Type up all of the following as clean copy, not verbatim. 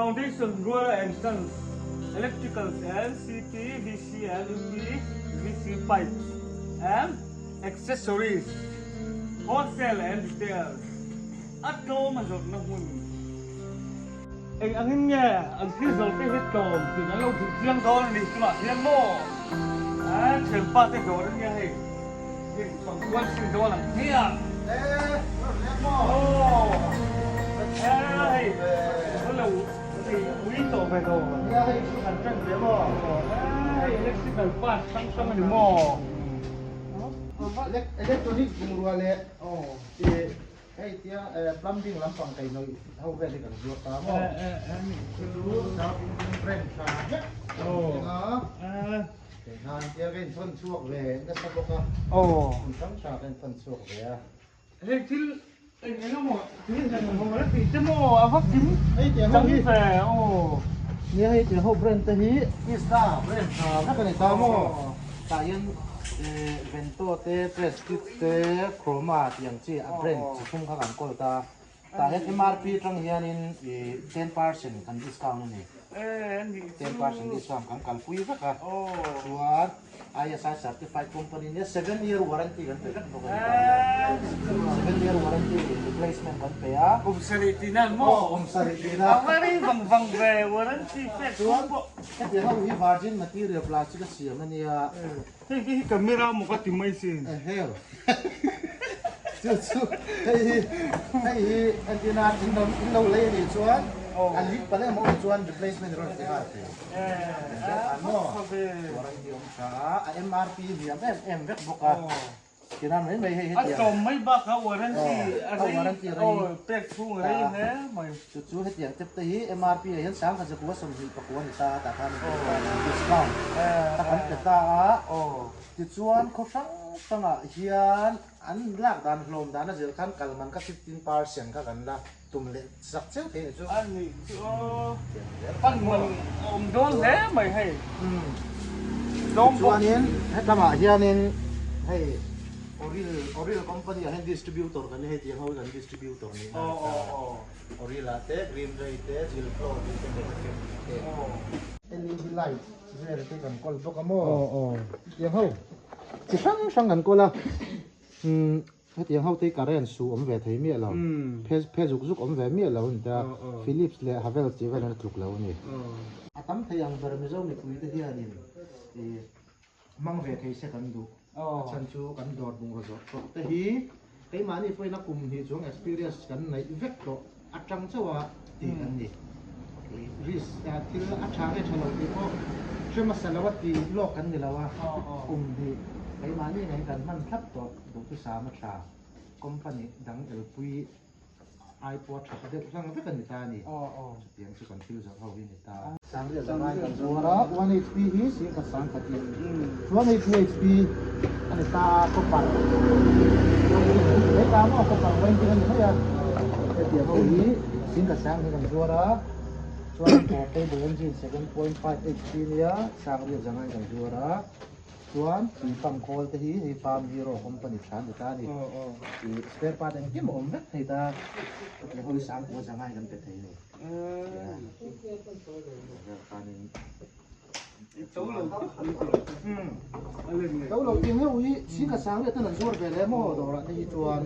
Foundation Ruala and Sons Electricals and CPVC and UPVC Pipes and Accessories Wholesale and Retail a tlawm a zawrhna hmun. Eng angin nge an thil zawrh te hi tlawm tih kan lo duh chiang dawn a ni chungah hian maw a thianpa te dawr a nia hei hei fangkual chin dawn ang hmiah aw hei lo hei ui tawh ve dawn kan ṭan ve maw hei electrical part hrang hrang a ni maw Electronic bungrua leh Hei tia plumbing lampang kaihhnawih ho vel hi kan zuar ta maw? Chu South Indian brand tha vek kan thleng a, keihan tia ka inthawn chhuak ve nasa bawk a, hmun hrang hrang ka inthawn chhuak ve a. Hei thil eng eng emaw thil eng eng emaw la tih te maw a va kim chang ve aw. Nia hei tiang ho brand te hi Isla brand tha vek a ni ta maw? Tah hian Vento te Prestige te Chroma tih ang chi a brand chi thum kha kan kawl ta. Tah hian MRP atang hianin ih 10% kan discount a ni. 10% discount kan kalpui vek a. Chuan ISI certified company nia 7 year warranty kan pe vek bawk a ni tah hian. 7 year warranty replacement kan pe a. Kum sarih tihna an maw? Aw kum sarih tihna. A very vang vang ve warranty pek Chuan hetiang ho hi virgin material plastic a siam a nia. Hei hi camera maw ka ti mai sin. Eheu. Chu chu hei hi hei hi entirna in lo in lo lei anih chuan a leak palh em awm chuan replacement rawn ti nghal thei. An maw warranty awm tha a, a MRP hniam em em vek bawk a. Tinan mai mai hei hetiang. A tlawm mai bakah warranty a rei aw pek chhung a rei hle mai. Chu chu hetiang tep te hi MRP ah hian 10,000 29 a ni ta a tah khan discount a kan pe ta a. Tichuan khaw hrang hrangah hian an lak dan hlawm dan a zir khan kal man kha 15% kha kan la tum leh sak cheu thei a ni chu. A nih chu aw. Pan man a awm dawn hle mai hei. Tichuanin hetlangah hianin hei Oril Oril company ah hian distributor kan ni hei tiang ho hi kan distributor ni a ni ta. Oril ah te Green Ray te Jilflo tih te Megachem tih te LED light vel te kan kawl bawk a maw tiang ho chi hrang hrang kan kawl a umm hetiang ho te hi current su awm ve thei miah lo phe phe zuk zuk awm ve miah lo a ni ta Philips leh Havells tih vel an tluk lo a ni. A tam thei ang ber Mizo mipui te hianin ih Hmang ve thei se kan duh. A chhan chu kan dawr bungraw zawh tawh te hi keimahni pawhin a kum hnih chuang experience kan neih vek tawh atang chauh a tih kan ni. Risk thil a tha nge tha lo tih pawh hre hmasa lo a ti lawk kan ni lo a, kum hnih keimahni ngei kan hman thlap tawh duhthusam a tha. Company dang elpui Ai pawh a that deuh hlang vek a ni ta a ni. Chutiang chu kan thil zawrh ho hi a ni ta. Sangriat zangai kan zuar a, one HP hi singkhat sangkhat in chuan hei two HP a ni ta a, copper mai ta maw copper winding a ni mai a, hetiang ho hi singkhat sang hi kan zuar a, chuan portable engine 7.5 HP nia sangriat zangai kan zuar a. Chuan tui pump khawl te hi hei Farm Hero company tha ani ta a ni. Ih spare part engkim a awm vek thei ta. Hetiang ho hi sangkua zangai kan pe thei a ni. To lo tih heuh hi singkhat sang leh ten an zuar ve leh maw dawrah te hi chuan.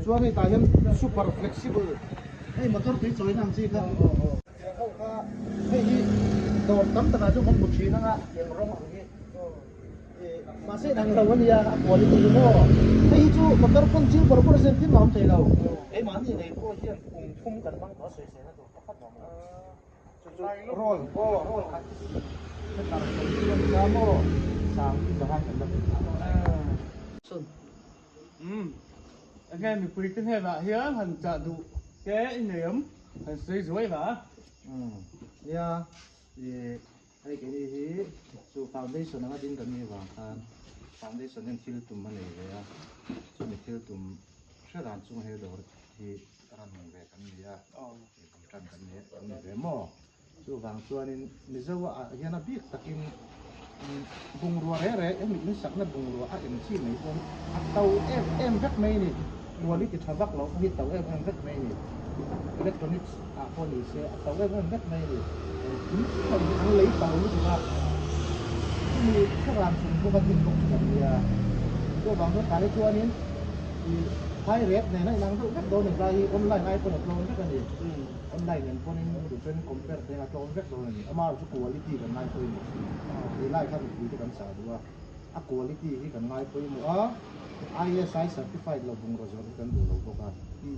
Chuan hei tah hian super flexible hei motor tui chawina ang chi kha. Tiang ho kha hei hi dawr tam takah chuan kan hmu thin anga eng rawng ang hi ih mahse in ang lo ania a quality hi maw hei hi chu motor pawn chil bawrh bawrh zen thil a awm thei lo keimahni ngei pawh hian kum thum kan hmang tawh a sawisel na tur pakhat a awm lo chu chu roll aw roll khat hetar sawi chu a ni ta maw sang hi zangai kan la ti Umm enge mipui te hnenah hian han chah duh te i nei awm han sawi zuai la. Umm nia ih hei keini hi chu foundation anga ding kan nih vang khan foundation hian thil tum a nei ve a chumi thil tum hre ran chung he dawr hi ran ve kan ni a kum tan kan ni kan ni ve maw. Chuvang chuanin Mizo ah hian a bik takin bungrua reh reh hemi insakna bungrua a eng chi mai pawn a to em em vek mai a ni. Quality tha vak loh pawh hi to em em vek mai a ni. Electronics ah. lamah pawh ni se a to em em vek mai a ni. Engkim mai hi an lei to lutuk a, chumi thlarang chung bawk a din bawk chu kan nia. Chuvang chuan tah hi chuanin ih phai rep nen a inang deuh vek dawn a ni. Tlai hi online ai pawn a tlawm vek a ni. Online nen pawnin duh chuan compare te hian a tlawm vek dawn a ni. Amaherawhchu quality kan ngai pawimawh thin. Tih lai kha mipui te kan chah duh a, a quality hi kan ngai pawimawh a. ISI certified lo bungraw zawrh hi kan duh lo bawk a,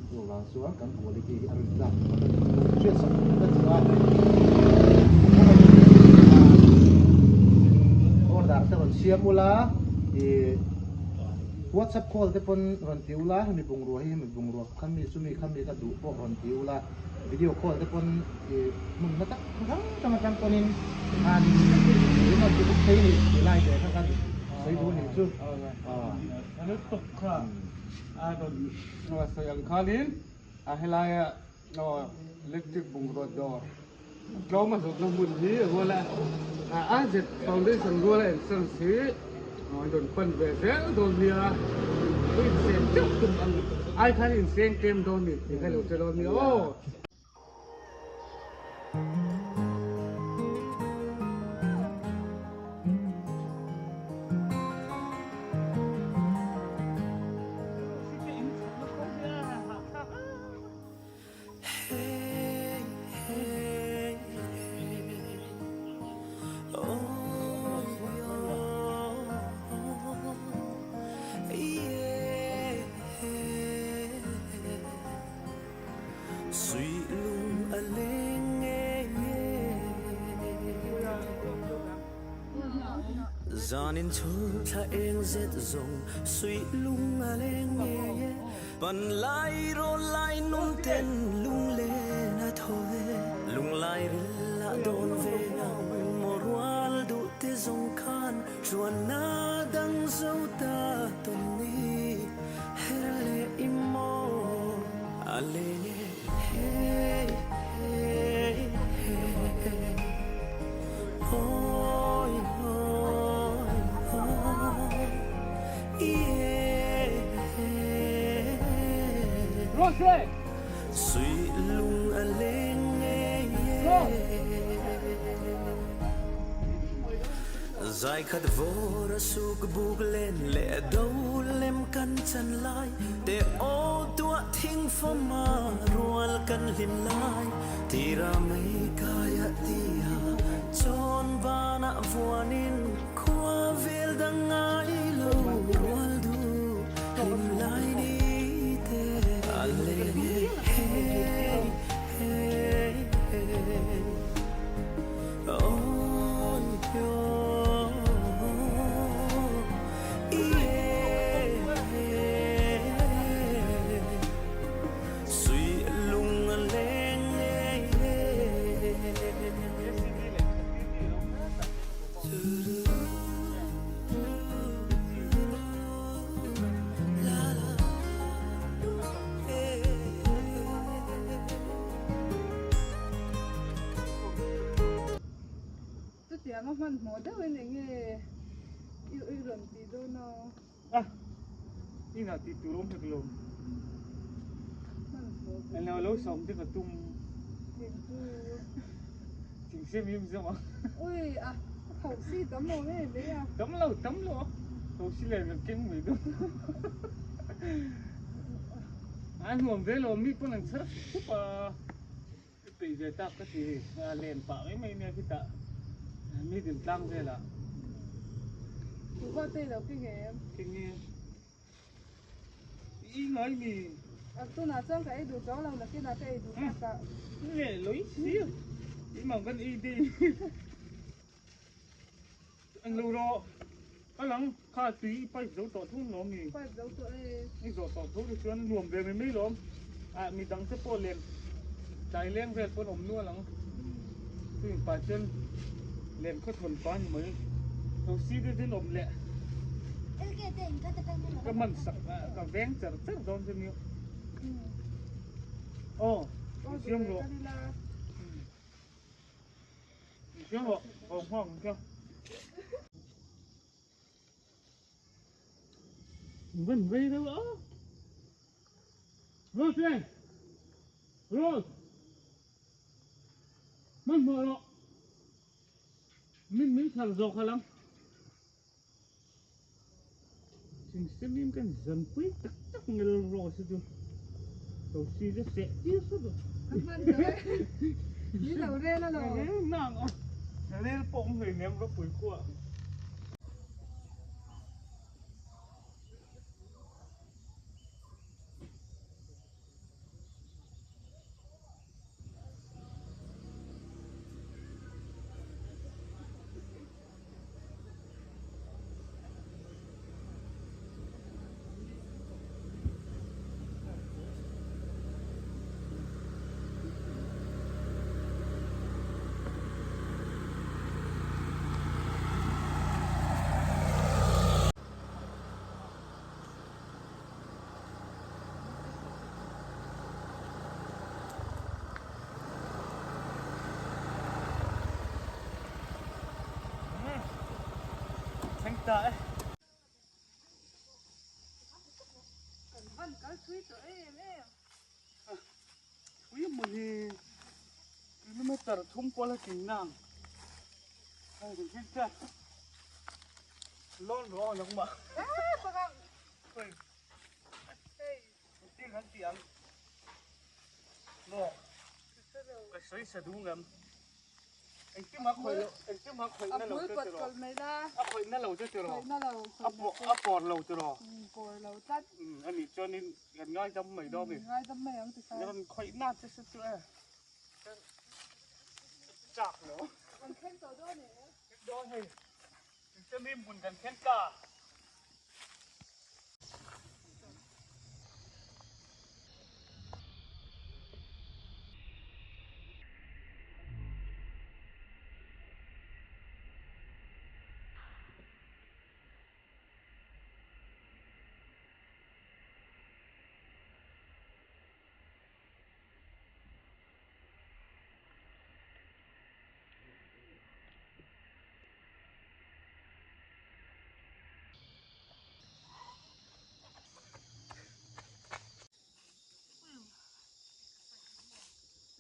chuvang chuan kan quality hi a rin tlak phawt a ni tih kan hriatsak ka duh a. Order te rawn siam ula, ih WhatsApp call te pawn rawn ti ula, hemi bungrua hi hemi bungrua khami chumi khami ka duh pawh rawn ti ula, video call te pawn ih hmun na tak hrang hrang atang pawnin khanin in rawn ti bawk thei a ni tih lai te kha kan sawi duh a nih chu. A lutuk kha a rawn sawi ang khanin a helaia electric bungraw dawr tlawm a zawtna hmun hi ruala AZ Foundation ruala insurance hi rawn pan ve zel dawn nia ka inseng teuh tum ang ai khan inseng tlem dawn ni tih kha lo che dawn nia aw. Zanin chhun thla eng zet zawng suih lung a leng ngei e. Pan lai rawn lai nung ten lunglen a thaw e. Lunglai ril a dawn ve ang maw rual duh te zawng khan chuanna dang zo ta tawn ni her leh i maw a leng e hey hey hey Awi awi awi yeah. Rose! Suih lung a leng ngei e. Zai khat vawr a suk buk len leh do lem kan chan lai te aw tuah thing fawm a rual kan hlim lai tira mei kai a tia chawn banah vuanin khua vel dang ngai lo rual duh hlim lai ni te a leng e hey hey hey. Chutiang a hmanhmawh deuhin eng nge i rawn tih dawn a? A, inah tih tur awm hek lo. Hmanhmawh Eng lo lo sawm te ka tum. Thing chu. Thing siam hi mizo a. Ui a, a tho si tam lo nge mai a. Tam lo, tam lo a. Tho si len ka keng mai dawn. A nuam ve lo, mi pawn an chhar khup a. I peih ve tak ka ti a len pah mai mai nia khitah middle tlang velah. Kuhva te lo keng em? Keng e. I ngai mi? A tunah chuan ka ei duh chuang lo nakinah ka ei duh tak a. Nge lawih si i mang kan ei dei. Eng lo rawh a lang kha tui i pipe zo tawh thung lawm ni? Pipe zo tawh e. I zawh tawh tho te chuan nuam ve mai mai lawm. Ah midang te pawh len tlai leng vel pawn awm nual ang. Chu in pah chuan len khaw thawn pa ni mai. Tho si te chuan awm leh. Ka man sak ka veng char char dawn chu nia. Aw, siam rawh. Vẫn vây đâu á. Rose này. Rose. Hmanhmawh rawh. Min min chhar zawk a lang. Thingsemim kan zanpui tak tak ngel rawh se chu Tosi te seh tir sawt a. Ka hman tawh e. Ni lo rel a lo. Rel nang a. Rel pawh awm hlei nem ropui khua. Thleng ta e. Kan van kal thui tawh em em. Thui maw hi kilometer thum kual a tling nang. Hei kan thleng ta. Lawn rawh nangmah. Ah pakak. Hei. Hei. Engtin kan ti ang? Maw? Ka sawi sa duh ngam. Engtin mah khawih lo, engtin mah khawih na lo che tiraw? A khawih na lo che tiraw? A pawr lo tiraw? Pawr lo tlat. A nih chuanin kan ngaidam mai dawn a ni. Ngaidam mai ang ti khan. Rawn khawih na che se chu e. Chak lo. Kan thleng tawh dawn e. Dawn hei. Engtin hmun kan thleng ta.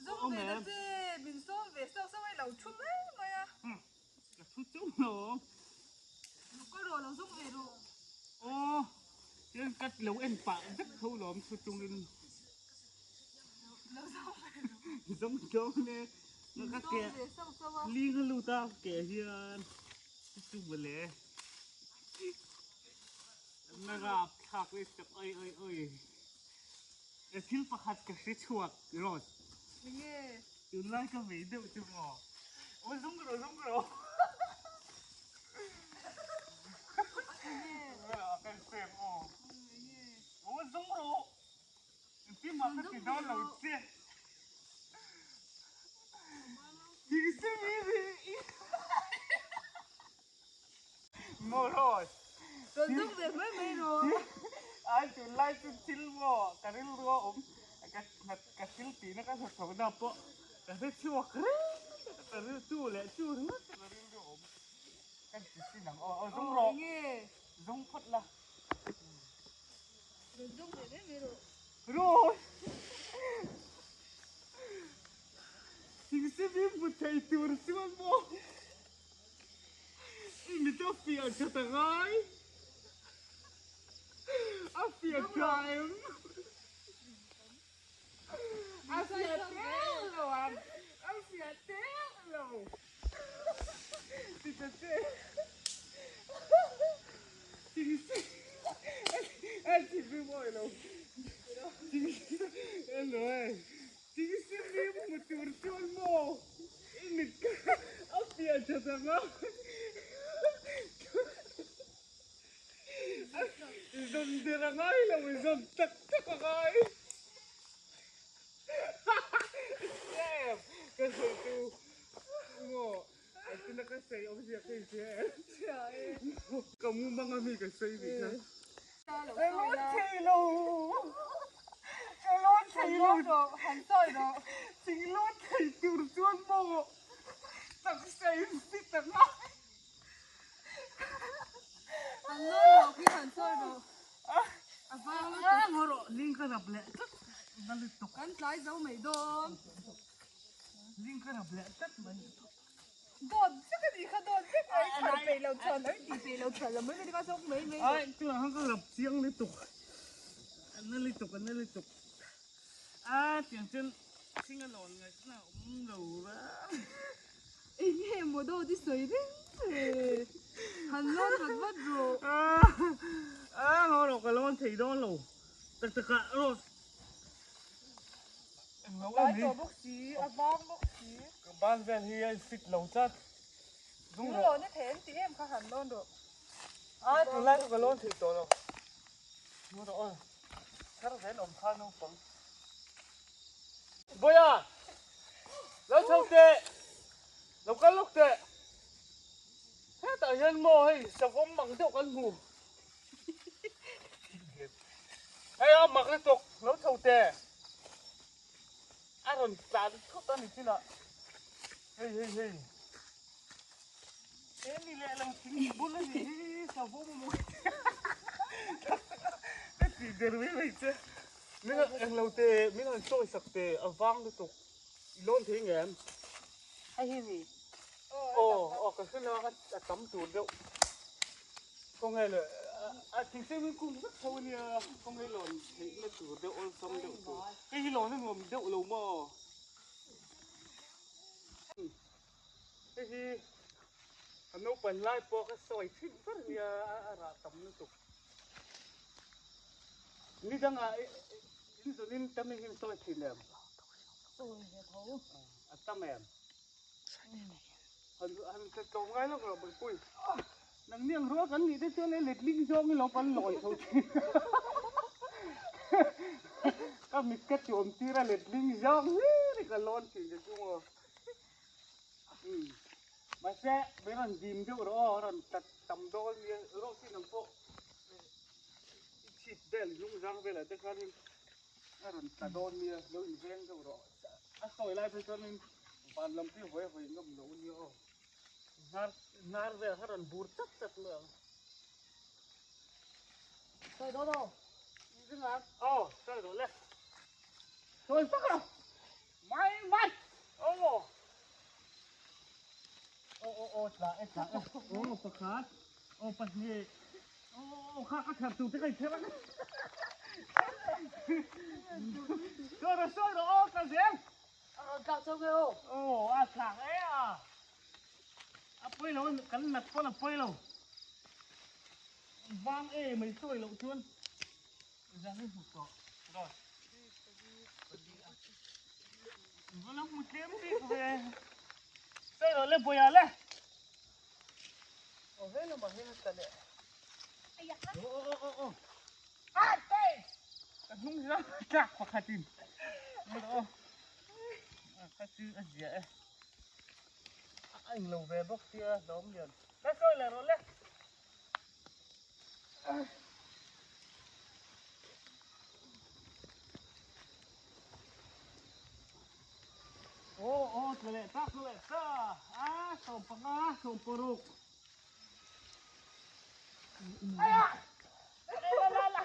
Zawng ve na che min sawm ve sauh sauh a i lo thu mai mai a. Ka thu chauh lo. Lo kal rawh lo zawng ve rawh. Aw tian ka lo en pah vek tho lawm thu chungin. Lo zawng ve rawh. Zawng dawn e. Min sawm ve sauh sauh a. Ling a lut a ke hian chu mawle. Na rap thlak leh sak oi oi oi. E thil pakhat ka hre chhuak Rose. Enge? Tunlai ka vei deuh chu maw. Aw zung rawh zung rawh. Enge? Kan frame aw. Enge? Aw zung rawh. Engtin mah ka ti dawn lo che. Maw Rose. Rawn dawng ve mai mai rawh. Ai tunlai chu thil maw ka rilru a awm ka thil tihna ka hnathawhna pawh ka hre chhuak reng ka rilru chu leh chu ringawt ka rilru a awm ka ti sin ang aw aw zung rawh zung phawt la. Rawn dawng ve mai mai rawh. Rose. Thingsi bik hmu thei tur chuan maw i mit a fiah tha ta ngai a fiah tha em a fiah teuh lo ang a fiah teuh lo ti ta che thingsi a chi bik mawi lo thingsi hello e. Thingsim hmu tur chuan maw i mit kha a piah that ang a, i zawn der a ngai lo, i zawn tak tak a ngai. Em ka sawi chu maw engtin a ka sawi awmzia ka inhria em? Ka mumang ami ka sawi nih kha. Ka lawn thei lo. Ka lawn thei lo. Han sawi rawh. Thing lawn thei tur chuan maw taksa in fit ang a. Han lawn rawh khi han sawi rawh. A vang lutuk. A ngaw rawh ling ka rap leh tlat na lutuk. Kan tlai zo mai dawn. Zing ka rap leh tlat mai. Dawt vek a nih kha dawt vek mai khalh peih lo chuan an tih peih lo chuan lo mai mai kha zawk mai mai. Ai tunah khan ka rap chiang lutuk a na lutuk a na lutuk a tiang chuan thing a lawn ngaihna a awm lo ra. Eng nge maw dawt i sawi reng le han lawn vat vat rawh. A ngaw rawh ka lawn thei dawn lo tak tak ah Rose. Tlai tawh bawk si, a vang bawk si. Ka ban vel hi a fit lo tlat. Zung lawn i thei an ti em kha han lawn rawh. A tunlai chu ka lawn thei tawh lo. Zung rawh aw. Thar zel awm kha naupang. Bawiha! Lo chho teh! Lo kal lawk teh! Hetah hian maw hei savawm ang deuh kan hmu. Hei a mak lutuk lo chho teh a rawn tlan thut a ni chinah hei hei hei he ni leh lo thing bul a ni hi savawm a maw ka ti der mai mai che min han englo te min han sawi sak teh a vang lutuk i lawn thei ngem hei hi mi aw aw ka hre lo a a tam tur deuh khawnge le a thingse min kum vek tho ania khawnge lawn theih na tur deuh awlsam deuh tur hei hi lawn a nuam deuh lo maw hei hi a naupan lai pawh ka sawi thin ber ania a rah tam lutuk ni dangah in zawnin tam in sawi thin em a tam em. Han han tlawm ngai lawk lo Bawihpui. Nang ni ang rual kan nih te chuan e letling zawng ilo kan lawi chho thin. Ka mit ka ti awm tir a letling zawng hlir hi ka lawn thin che chu maw. Umm mahse min rawn dim deuh rawh aw a rawn tlat tam dawn nia rawh chin ang pawh i chhit vel hnung zang velah te khanin a rawn tla dawn nia lo inveng deuh rawh. A sawi lai phei chuanin van lam hi hawi hawi ngam lo nia aw. Hnar hnar vel kha rawn bur chat chat mai ang. Sawi dawn aw. Zinga aw sawi dawn le. Sawi vak lo. Mai mai. Aw. Aw aw aw tla e tla e. Aw pakhat. Aw pahnih. Aw aw kha ka ther tur te ka inchher ang. Sawi rawh sawi rawh aw ka zel. A rawn tlak chho nge aw. Aw a tlak e a. A pawi lo kan nat pawn a pawi lo. Vang e mai sawi loh chuan zan hi hmu tawh. Rawh. Va lo hmu tlem bik ve. Sawi rawh le Bawiha le. Aw he lamah hian a tla leh. Aw aw aw aw. Ah tei! Ka hnung hi a tlak pakhatin. Aw. Ka chu a zia e. A englo ve bawk sia hlawm lian. Ka sawi leh rawh le. Aw aw tla leh ta tla leh ta a 15 60 Aya la la la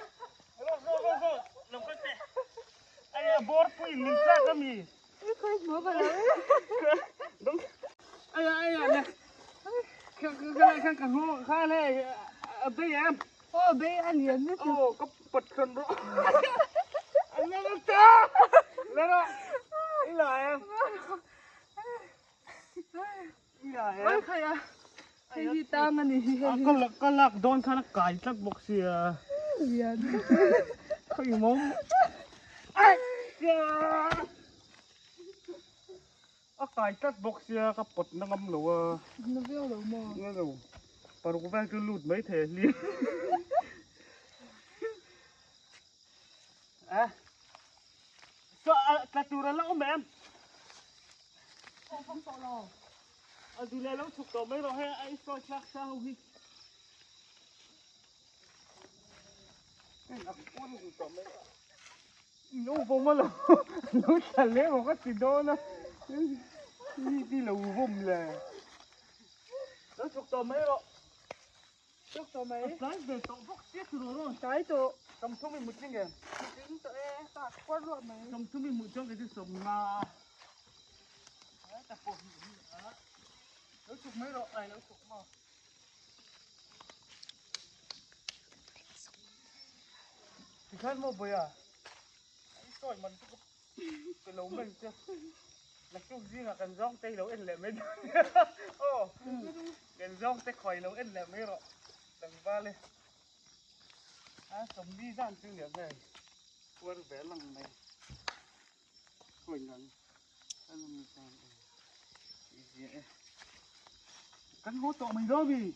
ro ro ro ro lo ka te aya bor pui min tla ka mi Khoi mo ba lo dong aya aya le ka ka ka ka ho kha le a be em Aw be a lian ni chu aw ka pat khan ro an la ta la ro i la em i la em Oi khai a hei hi tang a ni hi hei ka lak ka lak dawn khan a kai tlat bawk sia lian khoi mawm ai A kai tlat bawk sia ka pawt na ngam lo a. Na viau lo maw? Na lo. Paruk vel chu lut mai thei a hlim. A. So tla tur a la awm em? Aw fang tawh lo. A dule lo chhuk tawh mai rawh hei a i sawi thlak sa ho hi. A kual tawh mai. Lo vawm a lo lo thla leh maw ka ti dawn a mi ti lo vawm le lo chhuk tawh mai rawh chhuk tawh mai a tlai ve tawh bawk chiah chu rawh rawn tlai tawh 30 i mut tling em tling tawh e ta kual ruah mai 30 i mut chuan kei chu 15. Heta pawh hi awm leh a. Lo chhuk mai rawh, ai lo chhuk maw. Tikhan maw Bawia, i sawi man chu ka lo meng che. Naktuk zingah kan zawng te hi lo en leh mai dawn nia. Aw, kan zawng te khawi lo en leh mai rawh tlangval e. A sawmli zan chu nia hei, puar ve lang mai. Kan haw tawh mai dawn mi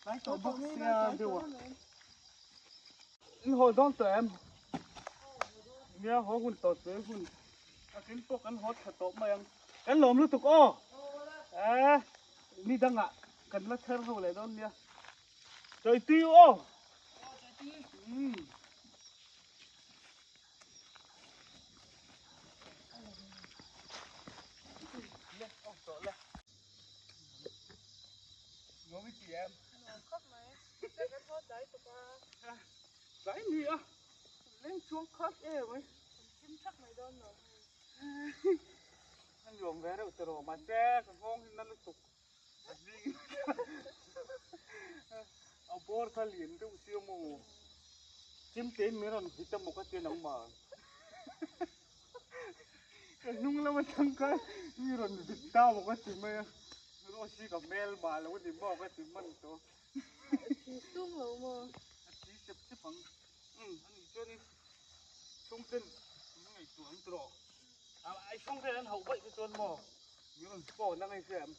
tlai tawh bawk sia deuh a in haw dawn tawh em nia haw hun tawh chu hun a kin pawh kan haw thla tawh mai ang kan lawm lutuk aw eh ni dangah kan la ther ho leh dawn nia chawi tui u aw umm. Tlai ni a leng chuang khat em mai thim thak mai dawn lo a nuam ve reuh tawh rawh mahse ka nghawng hi na lutuk a zing a bawr kha lian deuh sia maw chimte in min rawn vit a maw ka tia nangmah Ka hnung lam atang khan mi rawn vit ta maw ka ti mai a, Rosy ka hmel mah lo ni maw ka ti hman tawh. A thi sung lo maw? A thi sep sep ang. Umm a nih chuanin chhungten min ngaihtuah an tawh. Ai chhungten an hauh vaih te chuan maw min rawn phone ang hei hriam.